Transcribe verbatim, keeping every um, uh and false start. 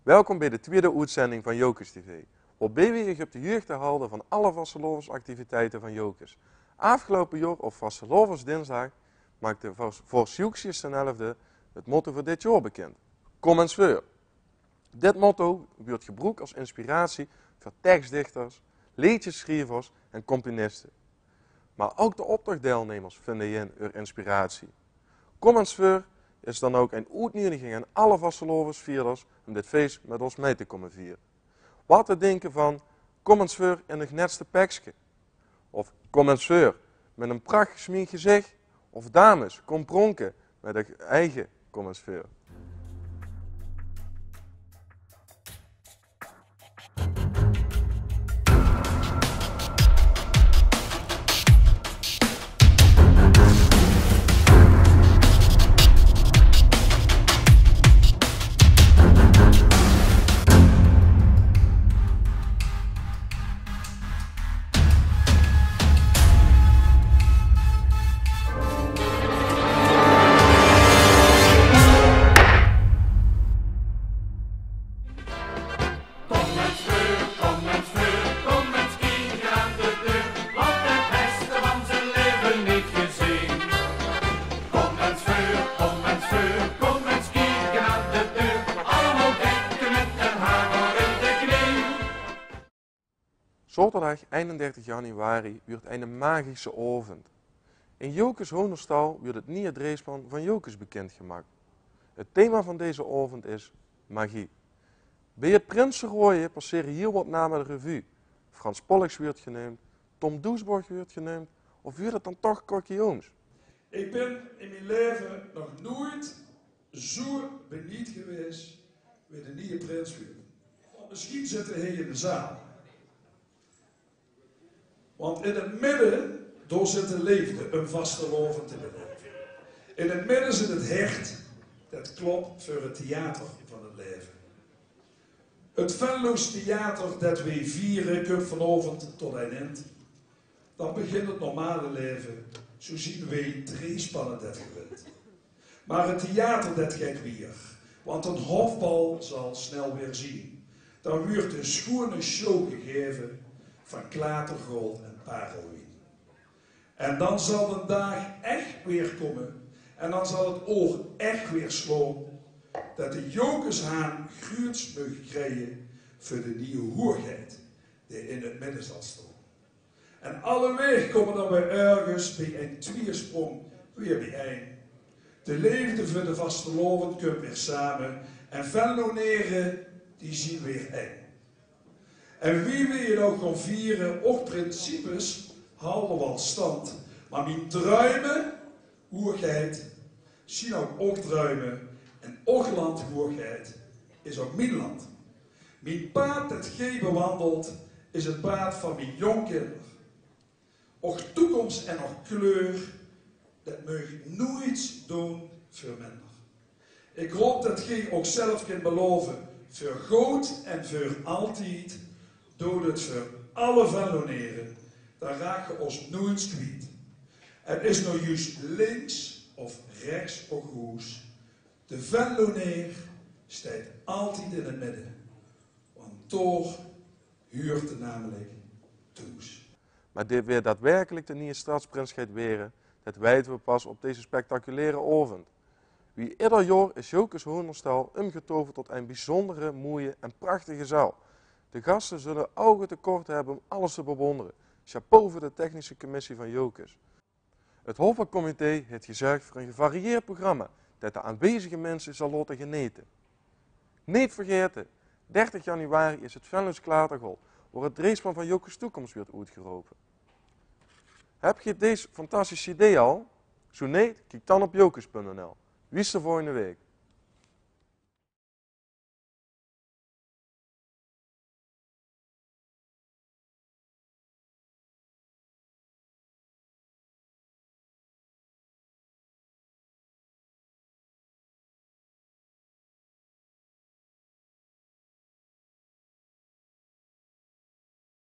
Welkom bie de twiede oetzending van Jocus T V, woeëbie weej uch op de huugde halde van alle vastelaovesactiviteite van Jocus. Aafgeloupe jaor op vastelaovesdinsdaag maakde Vors-, Vors Joeksjes d'n Elfde het motto veur dit jaor bekind: Kom ens veur. Dit motto wuuert gebroek as inspiratie veur teksdichters, leedjessjrievers en componiste. Mar ouk de optochdeilnemers vinde hierin inspiratie. Kom ens veur is dan ouk ein oetnuediging aan alle vastelaovesvierders um dit fees mit ós mei te komme viere. Wat te dinke van: kom ens veur in eur netste pekske? Of kom ens veur mit ein prach gesjmiek gezich? Of dames, kom pronke mit eur eige kom ens veur? Kom ens veur, kom ens veur, kom ens kieke aan de deur, want het beste van zien laeve neet gezeen. Kom ens veur, kom ens veur, kom ens kieke aan de deur, allemaol dikke mit ein hamer in de kneen. Zaoterdaag einendertig januari wuuert eine magische aovend. In Jocus Hoenderstal wuuert het nieje dreejspan van Jocus bekind gemaak. Het thema van deze aovend is magie. Bie het prinseroeje passere hieël wat name de revue. Frans Pollux wuuert geneumd, Tom Doesborg wuuert geneumd, of wuuert het dan toch Kokkie Ooms? Ik bin in mien laeve nog noeit zoeë beniejd gewaes wie de nieje prins wuuert. Want misschien zitte heej in de zaal. Want in het midde, dao zit de leefde um vastelaovend te belaeve. In het midde zit het hert det klop veur het theater van het laeve. Het Venloos theater det weej viere kump vanaovend tot ein ind. Dan begint het normale laeve, zoeë zien weej dreejspanne det gewend. Mar het theater det geit wieër, want ein hofbal zal snel weer zien. Dan wuuert ein sjoeëne show gegaeve van klatergold en parelwien. En dan zal d'n daag ech weer komme en dan zal het oor ech weer slaon det de Jocushaan gruuts maag krieje veur de nieje hoeëgheid die in het midde zal staon. En allewaeg komme dan weer örges bie ein twieësprong weer biejein. De leefde veur de vastelaovend kump weer same en Venlonere die zien weer ein. En wie weej het ouk gaon viere, och principes halde waal stand, mar mien druime, hoeëgheid, zien ouk och druime en och land, hoeëgheid, is ouk mien land. Mien paad det geej bewandelt is het paad van mien jóng kinder. Och toekoms en och kleur, det maag noeit doon veur minder. Ik haop det geej ouk zelf kint belaove, veur good en veur altied, doot het veur alle Venlonere, dan raak geej ós noeit kwiet. Het is now juus links of rechs och hoes, de Venloneer steit altied in het midde, want dao huuert 'r namelik thoes. Mar dit weer daadwerkelik de nieje stadsprins geit waere, det weite we pas op deze spectaculaire aovend. Wie idder jaor is Jocus Hoenderstal umgetoverd tot ein biezundere, moeie en prachtige zaal. De gaste zulle ouge tekort hebbe um alles te bewondere. Chapeau veur de technische commissie van Jocus. Het hofbalcomité het gezörg veur ein gevarieerd programma det de aanwezige minse zal laote genete. Neet vergaete, dertig januari is het Venloos Klatergold, wao het dreejspan van Jocus Toekoms wuuert oetgerope. Heb geej dees fantastische idee al? Zoeë neet, kiek dan op jocus punt n l. Wies de volgende waek.